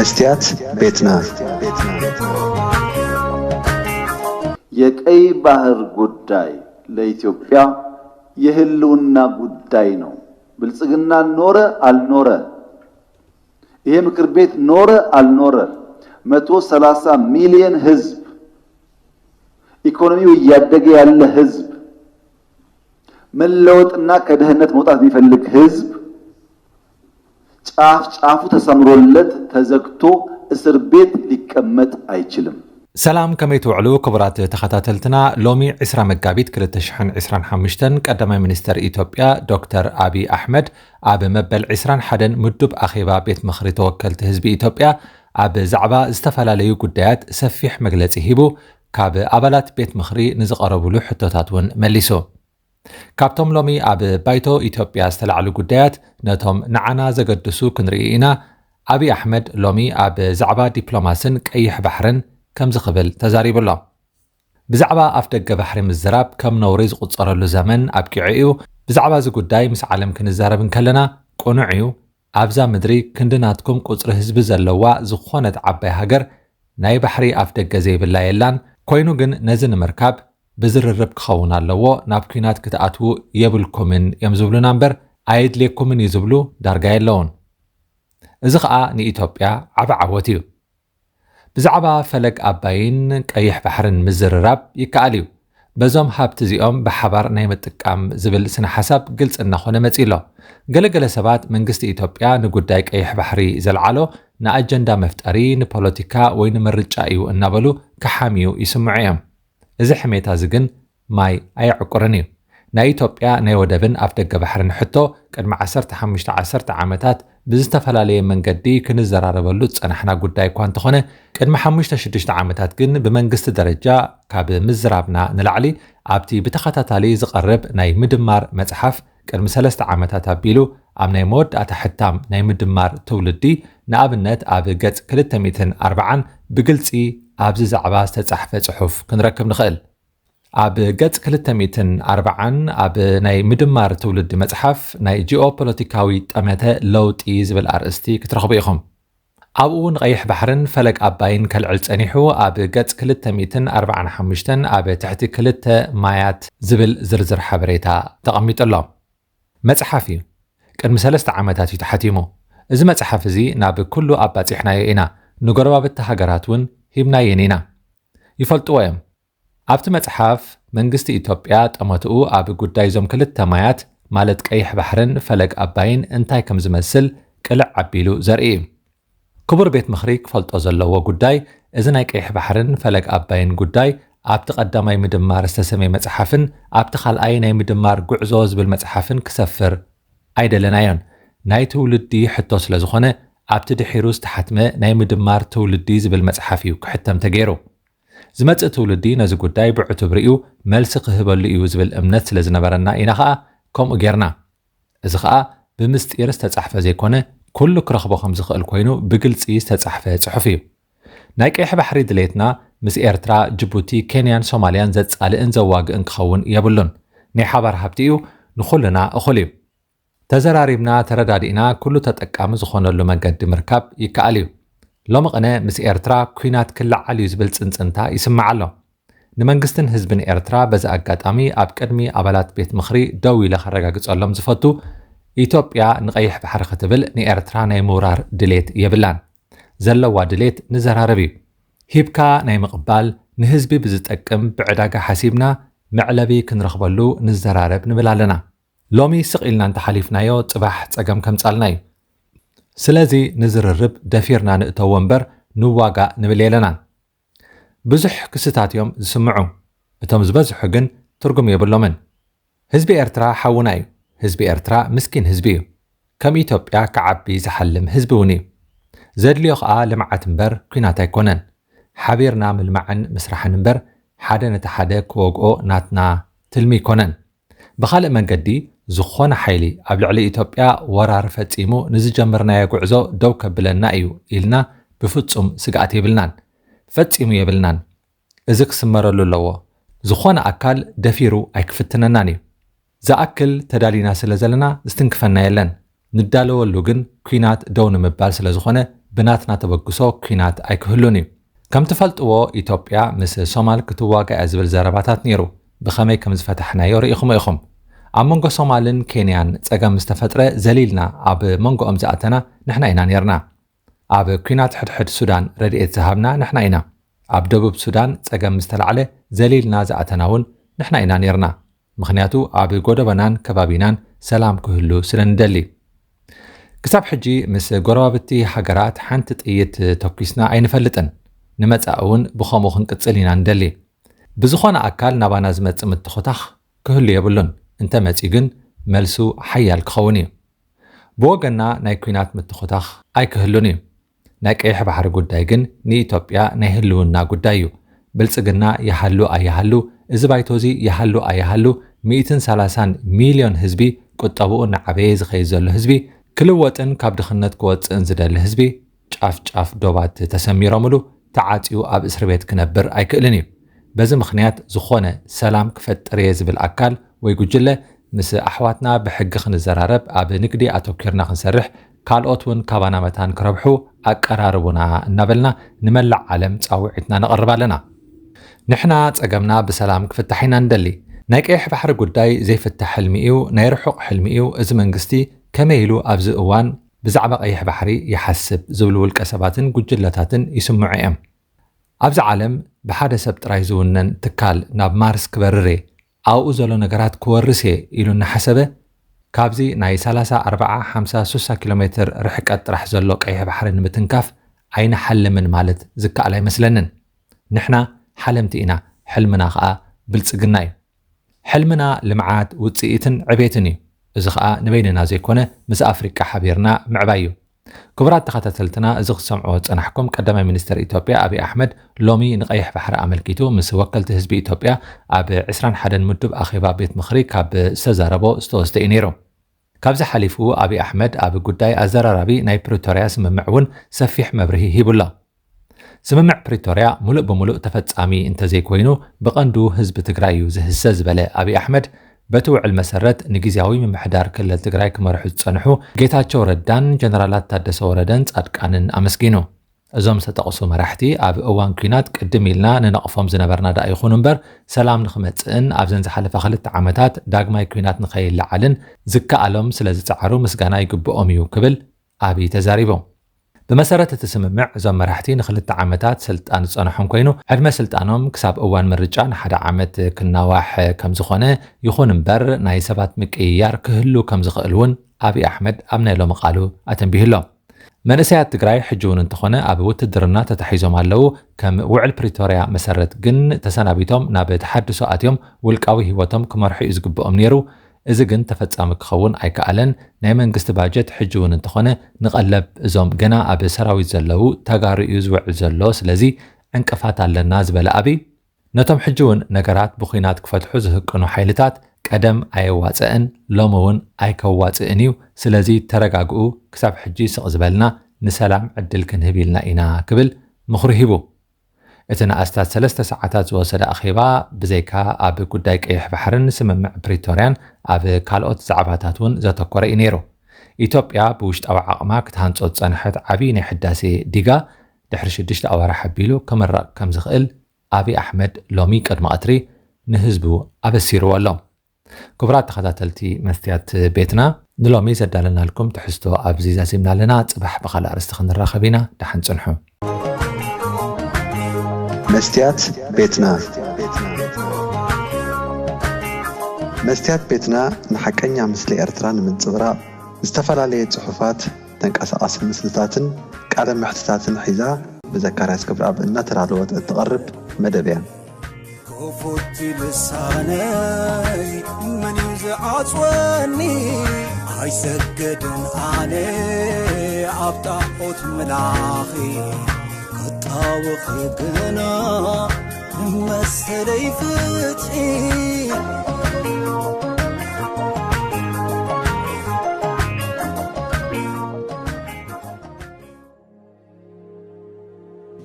መስትያት ቤትና። የቀይ ባህር ጉዳይ ለኢትዮጵያ የህልውና ጉዳይ ነው። ብልጽግና ኖረ አልኖረ፣ ይሄ ምክር ቤት ኖረ አልኖረ፣ መቶ ሠላሳ ሚሊዮን ህዝብ፣ ኢኮኖሚው እያደገ ያለ ህዝብ፣ መለወጥና ከድህነት መውጣት የሚፈልግ ህዝብ ጫፍ ጫፉ ተሰምሮለት ተዘግቶ እስር ቤት ሊቀመጥ አይችልም። ሰላም፣ ከመይ ትውዕሉ ክቡራት ተኸታተልትና? ሎሚ ዕስራ መጋቢት ክልተ ሽሕን ዕስራን ሓሙሽተን ቀዳማይ ሚኒስተር ኢትዮጵያ ዶክተር ኣቢይ ኣሕመድ ኣብ መበል ዕስራን ሓደን ምዱብ ኣኼባ ቤት ምኽሪ ተወከልቲ ህዝቢ ኢትዮጵያ ኣብ ዛዕባ ዝተፈላለዩ ጉዳያት ሰፊሕ መግለጺ ሂቡ፣ ካብ ኣባላት ቤት ምኽሪ ንዝቐረብሉ ሕቶታት እውን መሊሱ። ካብቶም ሎሚ ኣብ ባይቶ ኢትዮጵያ ዝተላዕሉ ጉዳያት፣ ነቶም ንዓና ዘገድሱ ክንርኢ ኢና። ኣቢይ ኣሕመድ ሎሚ ኣብ ዛዕባ ዲፕሎማስን ቀይሕ ባሕርን ከምዚ ክብል ተዛሪቡ ኣሎ። ብዛዕባ ኣፍደገ ባሕሪ ምዝራብ ከም ነውሪ ዝቑጸረሉ ዘመን ኣብቂዑ እዩ። ብዛዕባ እዚ ጉዳይ ምስ ዓለም ክንዛረብ እንከለና ቅኑዕ እዩ። ኣብዛ ምድሪ ክንዲ ናትኩም ቁጽሪ ህዝቢ ዘለዋ ዝኾነት ዓባይ ሃገር ናይ ባሕሪ ኣፍደገ ዘይብላ የላን። ኮይኑ ግን ነዚ ንምርካብ ብዝርርብ ክኸውን ኣለዎ። ናብ ኲናት ክትኣትዉ የብልኩምን እዮም ዝብሉና እምበር ኣየድልየኩምን እዩ ዝብሉ ዳርጋ የለውን። እዚ ኸኣ ንኢትዮጵያ ዓቢ ዓወት እዩ። ብዛዕባ ፈለግ ኣባይን ቀይሕ ባሕርን ምዝርራብ ይከኣል እዩ። በዞም ሃብቲ እዚኦም ብሓባር ናይ ምጥቃም ዝብል ስነ ሓሳብ ግልጺ እናኾነ መጺኡ ኣሎ። ገለገለ ሰባት መንግስቲ ኢትዮጵያ ንጉዳይ ቀይሕ ባሕሪ ዘልዓሎ ንኣጀንዳ መፍጠሪ፣ ንፖለቲካ ወይ ንምርጫ እዩ እናበሉ ክሓምዩ ይስምዑ እዮም። እዚ ሕሜታ እዚ ግን ማይ ኣየዕቁርን እዩ። ናይ ኢትዮጵያ ናይ ወደብን ኣፍደገ ባሕርን ሕቶ ቅድሚ ዓሰርተ ሓሙሽተ ዓሰርተ ዓመታት ብዝተፈላለየ መንገዲ ክንዘራረበሉ ዝጸናሕና ጉዳይ እኳ እንተኾነ፣ ቅድሚ ሓሙሽተ ሽዱሽተ ዓመታት ግን ብመንግስቲ ደረጃ ካብ ምዝራብና ንላዕሊ ኣብቲ ብተኸታታሊ ዝቐርብ ናይ ምድማር መጽሓፍ ቅድሚ ሰለስተ ዓመታት ኣቢሉ ኣብ ናይ መወዳእታ ሕታም ናይ ምድማር ትውልዲ፣ ንኣብነት ኣብ ገጽ ክልተ ሚእትን ኣርባዓን ብግልጺ ኣብዚ ዛዕባ ዝተጻሕፈ ጽሑፍ ክንረክብ ንኽእል። ኣብ ገጽ ክልተ ሚእትን ኣርባዓን ኣብ ናይ ምድማር ትውልዲ መጽሓፍ ናይ ጂኦፖለቲካዊ ጠመተ ለውጢ ዝብል ኣርእስቲ ክትረኽቡ ኢኹም። ኣብኡ ንቐይሕ ባሕርን ፈለግ ኣባይን ከልዕል ጸኒሑ ኣብ ገጽ ክልተ ሚእትን ኣርባዓን ሓሙሽተን ኣብ ትሕቲ ክልተ ማያት ዝብል ዝርዝር ሓበሬታ ተቐሚጡ ኣሎ። መጽሓፍ እዩ። ቅድሚ ሰለስተ ዓመታት እዩ ተሓቲሙ። እዚ መጽሓፍ እዚ ናብ ኩሉ ኣባጺሕናዮ ኢና። ንጎረባብቲ ሃገራት እውን ሂብናየን ኢና። ይፈልጥዎ እዮም። ኣብቲ መጽሓፍ መንግስቲ ኢትዮጵያ ጠመትኡ ኣብ ጉዳይ እዞም ክልተ ማያት ማለት ቀይሕ ባሕርን ፈለግ ኣባይን እንታይ ከም ዝመስል ቅልዕ ኣቢሉ ዘርኢ እዩ። ክቡር ቤት ምኽሪ ክፈልጦ ዘለዎ ጉዳይ፣ እዚ ናይ ቀይሕ ባሕርን ፈለግ ኣባይን ጉዳይ ኣብቲ ቀዳማይ ምድማር ዝተሰመየ መጽሓፍን ኣብቲ ካልኣይ ናይ ምድማር ጉዕዞ ዝብል መጽሓፍን ክሰፍር ኣይደለናዮን። ናይ ትውልዲ ሕቶ ስለ ዝኾነ ኣብቲ ድሒሩ ዝተሓትመ ናይ ምድማር ትውልዲ ዝብል መጽሓፍ እዩ ክሕተም ተገይሩ። ዝመጽእ ትውልዲ ነዚ ጉዳይ ብዕቱብ ርእዩ መልሲ ክህበሉ እዩ ዝብል እምነት ስለ ዝነበረና ኢና ኸኣ ከምኡ ጌርና። እዚ ኸኣ ብምስጢር ዝተጻሕፈ ዘይኮነ፣ ኩሉ ክረኽቦ ከም ዝኽእል ኮይኑ ብግልጺ ዝተጻሕፈ ጽሑፍ እዩ። ናይ ቀይሕ ባሕሪ ድሌትና ምስ ኤርትራ፣ ጅቡቲ፣ ኬንያን ሶማልያን ዘጻልእን ዘዋግእን ክኸውን የብሉን። ናይ ሓባር ሃብቲ እዩ፣ ንኹልና እኹል እዩ። ተዘራሪብና ተረዳዲእና ኩሉ ተጠቃሚ ዝኾነሉ መገዲ ምርካብ ይከኣል እዩ። ሎሚ ቅነ ምስ ኤርትራ ኲናት ክለዓል እዩ ዝብል ጽንጽንታ ይስማዕ ኣሎ። ንመንግስትን ህዝብን ኤርትራ በዚ ኣጋጣሚ ኣብ ቅድሚ ኣባላት ቤት ምኽሪ ደው ኢለ ከረጋግጸሎም ዝፈቱ፣ ኢትዮጵያ ንቐይሕ ባሕሪ ክትብል ንኤርትራ ናይ ምውራር ድሌት የብላን። ዘለዋ ድሌት ንዘራረብ እዩ። ሂብካ ናይ ምቕባል፣ ንህዝቢ ብዝጠቅም ብዕዳጋ ሓሲብና መዕለቢ ክንረኽበሉ ንዘራረብ ንብል ኣለና። ሎሚ ስቕ ኢልና እንተሓሊፍናዮ ጽባሕ ጸገም ከምጻልና እዩ። ስለዚ ንዝርርብ ደፊርና ንእተዎ እምበር ንዋጋእ ንብል የለናን። ብዙሕ ክስታት እዮም ዝስምዑ። እቶም ዝበዝሑ ግን ትርጉም የብሎምን። ህዝቢ ኤርትራ ሓውና እዩ። ህዝቢ ኤርትራ ምስኪን ህዝቢ እዩ። ከም ኢትዮጵያ ክዓቢ ዝሓልም ህዝቢ እውን እዩ። ዘድልዮ ኸኣ ልምዓት እምበር ኲናት ኣይኮነን። ሓቢርና ምልማዕን ምስራሕን እምበር ሓደ ነቲ ሓደ ክወግኦ ናትና ትልሚ ኣይኮነን። ብኻልእ መንገዲ፣ ዝኾነ ሓይሊ ኣብ ልዕሊ ኢትዮጵያ ወራር ፈጺሙ ንዝጀመርናዮ ጉዕዞ ደው ከብለና እዩ ኢልና ብፍጹም ስግኣት የብልናን። ፈጺሙ የብልናን። እዚ ክስመረሉ ኣለዎ። ዝኾነ ኣካል ደፊሩ ኣይክፍትነናን እዩ። ዝኣክል ተዳሊና ስለ ዘለና ዝትንክፈና የለን። ንዳለወሉ ግን ኲናት ደው ንምባል ስለ ዝኾነ ብናትና ተበግሶ ኲናት ኣይክህሉን እዩ። ከም ትፈልጥዎ፣ ኢትዮጵያ ምስ ሶማል ክትዋጋእ እያ ዝብል ዘረባታት ነይሩ። ብኸመይ ከም ዝፈታሕናዮ ርኢኹም ኢኹም። ኣብ መንጎ ሶማልን ኬንያን ጸገም ምስ ተፈጥረ፣ ዘሊልና ኣብ መንጎኦም ዝኣተና ንሕና ኢና ነይርና። ኣብ ኲናት ሕድሕድ ሱዳን ረድኤት ዝሃብና ንሕና ኢና። ኣብ ደቡብ ሱዳን ጸገም ምስ ተላዕለ፣ ዘሊልና ዝኣተና እውን ንሕና ኢና ነይርና። ምኽንያቱ፣ ኣብ ጎደቦናን ከባቢናን ሰላም ክህሉ ስለ ንደሊ። ክሳብ ሕጂ ምስ ጎረባብቲ ሃገራት ሓንቲ ጥይት ተኩስና ኣይንፈልጥን። ንመጻኢ እውን ብኸምኡ ክንቅጽል ኢና ንደሊ። ብዝኾነ ኣካል ናባና ዝመጽእ ምትኹታኽ ክህሉ የብሉን። እንተ መጺኡ ግን፣ መልሱ ሓያል ክኸውን እዩ። ብወገንና ናይ ኲናት ምትኹታኽ ኣይክህሉን እዩ። ናይ ቀይሕ ባሕሪ ጉዳይ ግን ንኢትዮጵያ ናይ ህልውና ጉዳይ እዩ። ብልጽግና ይሃሉ ኣይሃሉ፣ እዚ ባይቶ እዚ ይሃሉ ኣይሃሉ፣ ሚእትን ሰላሳን ሚልዮን ህዝቢ፣ ቁጠብኡ እናዓበየ ዝኸይድ ዘሎ ህዝቢ፣ ክልወጥን ካብ ድኽነት ክወጽእን ዝደሊ ህዝቢ፣ ጫፍ ጫፍ ዶባት ተሰሚሮምሉ ተዓጽዩ ኣብ እስሪ ቤት ክነብር ኣይክእልን እዩ። በዚ ምኽንያት፣ ዝኾነ ሰላም ክፈጥር እየ ዝብል ኣካል ወይ ጉጅለ፣ ምስ ኣሕዋትና ብሕጊ ክንዘራረብ፣ ኣብ ንግዲ ኣተኲርና ክንሰርሕ፣ ካልኦት እውን ካባና መታን ክረብሑ ኣቀራርቡና እናበልና ንመላእ ዓለም ጻውዒትና ነቕርብ ኣለና። ንሕና ጸገምና ብሰላም ክፍታሕ ኢና ንደሊ። ናይ ቀይሕ ባሕሪ ጉዳይ ዘይፍታሕ ሕልሚ እዩ፣ ናይ ርሑቕ ሕልሚ እዩ። እዚ መንግስቲ ከመይ ኢሉ ኣብዚ እዋን ብዛዕባ ቀይሕ ባሕሪ ይሓስብ ዝብሉ ውልቀ ሰባትን ጉጅለታትን ይስምዑ እዮም። ኣብዚ ዓለም ብሓደ ሰብ ጥራይ ዝውነን ትካል ናብ ማርስ ክበርር እየ፣ ኣብኡ ዘሎ ነገራት ክወርስ እየ ኢሉ እናሓሰበ፣ ካብዚ ናይ ሰላሳ፣ ኣርብዓ፣ ሓምሳ፣ ስሳ ኪሎ ሜትር ርሕቀት ጥራሕ ዘሎ ቀይሕ ባሕሪ ንምትንካፍ ኣይንሓልምን ማለት ዝከኣል ኣይመስለንን። ንሕና ሓለምቲ ኢና፣ ሕልምና ኸኣ ብልጽግና እዩ። ሕልምና ልምዓት፣ ውጽኢትን ዕቤትን እዩ። እዚ ኸኣ ንበይንና ዘይኮነ፣ ምስ ኣፍሪቃ ሓቢርና ምዕባይ እዩ። ክቡራት ተኸታተልትና፣ እዚ ክትሰምዕዎ ዝጸናሕኩም፣ ቀዳማይ ሚኒስተር ኢትዮጵያ ኣብይ ኣሕመድ ሎሚ ንቐይሕ ባሕሪ ኣመልኪቱ ምስ ወከልቲ ህዝቢ ኢትዮጵያ ኣብ ዕስራን ሓደን ምዱብ ኣኼባ ቤት ምኽሪ ካብ ዝተዛረቦ ዝተወስደ እዩ ነይሩ። ካብዚ ሓሊፉ፣ ኣብይ ኣሕመድ ኣብ ጉዳይ ኣዘራራቢ ናይ ፕሪቶርያ ስምምዕ እውን ሰፊሕ መብርሂ ሂቡ ኣሎ። ስምምዕ ፕሪቶርያ ሙሉእ ብሙሉእ ተፈጻሚ እንተዘይኮይኑ፣ ብቐንዱ ህዝቢ ትግራይ እዩ ዝህሰ ዝበለ ኣብይ ኣሕመድ፣ በቲ ውዕል መሰረት ንግዝያዊ ምምሕዳር ክልል ትግራይ ክመርሑ ዝጸንሑ ጌታቸው ረዳን ጀነራላት ታደሰ ወረደን ጻድቃንን ኣመስጊኑ። እዞም ዝተጠቕሱ መራሕቲ፣ ኣብ እዋን ኲናት ቅድም ኢልና ንነቕፎም ዝነበርና ደኣ ይኹኑ እምበር፣ ሰላም ንኽመጽእን ኣብዘን ዝሓለፋ ክልተ ዓመታት ዳግማይ ኲናት ንኸይለዓልን ዝከኣሎም ስለ ዝጸዓሩ ምስጋና ይግብኦም እዩ ክብል ኣብይ ተዛሪቡ። ብመሰረት እቲ ስምምዕ፣ እዞም መራሕቲ ንኽልተ ዓመታት ስልጣን ዝጸንሖም ኮይኑ፣ ዕድመ ስልጣኖም ክሳብ እዋን ምርጫ ንሓደ ዓመት ክናዋሕ ከም ዝኾነ፣ ይኹን እምበር ናይ ሰባት ምቅይያር ክህሉ ከም ዝኽእል እውን ኣብይ ኣሕመድ ኣብ ናይ ሎሚ ቃሉ ኣተንቢሁ ኣሎ። መንእሰያት ትግራይ ሕጂ እውን እንተኾነ ኣብ ውትድርና ተታሒዞም ኣለዉ። ከም ውዕል ፕሪቶርያ መሰረት ግን ተሰናቢቶም ናብ ተሓድሶ ኣትዮም ውልቃዊ ህይወቶም ክመርሑ እዩ ዝግብኦም ነይሩ። እዚ ግን ተፈጻሚ ክኸውን ኣይከኣለን። ናይ መንግስቲ ባጀት ሕጂ እውን እንተኾነ ንቐለብ እዞም ገና ኣብ ሰራዊት ዘለዉ ተጋሩ እዩ ዝውዕል ዘሎ። ስለዚ ዕንቅፋት ኣለና ዝበለ ኣብይ፣ ነቶም ሕጂ እውን ነገራት ብኹናት ክፈትሑ ዝህቅኑ ሓይልታት ቀደም ኣየዋጸእን ሎሚ እውን ኣይከዋጽእን እዩ። ስለዚ ተረጋግኡ፣ ክሳብ ሕጂ ስቕ ዝበልና ንሰላም ዕድል ክንህብ ኢልና ኢና ክብል ምኽሩ ሂቡ። እቲ ንኣስታት ሰለስተ ሰዓታት ዝወሰደ ኣኼባ ብዘይካ ኣብ ጉዳይ ቀይሕ ባሕርን ስምምዕ ፕሪቶርያን ኣብ ካልኦት ዛዕባታት እውን ዘተኮረ እዩ ነይሩ። ኢትዮጵያ ብውሽጣዊ ዓቕማ ክትሃንጾ ዝጸንሐት ዓብዪ ናይ ሕዳሴ ዲጋ ድሕሪ ሽዱሽተ ኣዋርሕ ኣቢሉ ክምረቕ ከም ዝኽእል ኣብይ ኣሕመድ ሎሚ ቅድሚ ቀትሪ ንህዝቡ ኣበሲርዎ ኣሎ። ክቡራት ተኸታተልቲ መስትያት ቤትና፣ ንሎሚ ዘዳለናልኩም ትሕዝቶ ኣብዚ ዛዚምና ኣለና። ጽባሕ ብኻልእ ኣርእስቲ ክንራኸብ ኢና። ደሓን ጽንሑ። መስትያት ቤትና። መስትያት ቤትና ንሓቀኛ ምስሊ ኤርትራ ንምንጽብራቕ ዝተፈላለየ ጽሑፋት፣ ተንቀሳቓሲ ምስልታትን ቃለ መሕትታትን ሒዛ ብዘካርያስ ክብረኣብ እናተዳለወት እትቐርብ መደብ እያ። ክፉት ልሳነይ መን እዩ ዝዓጽወኒ? ኣይሰግድን ኣነ ኣብ ጣዖት ምላኺ፣ ክጣወኺ ግና መሰለይ ፍትሒ።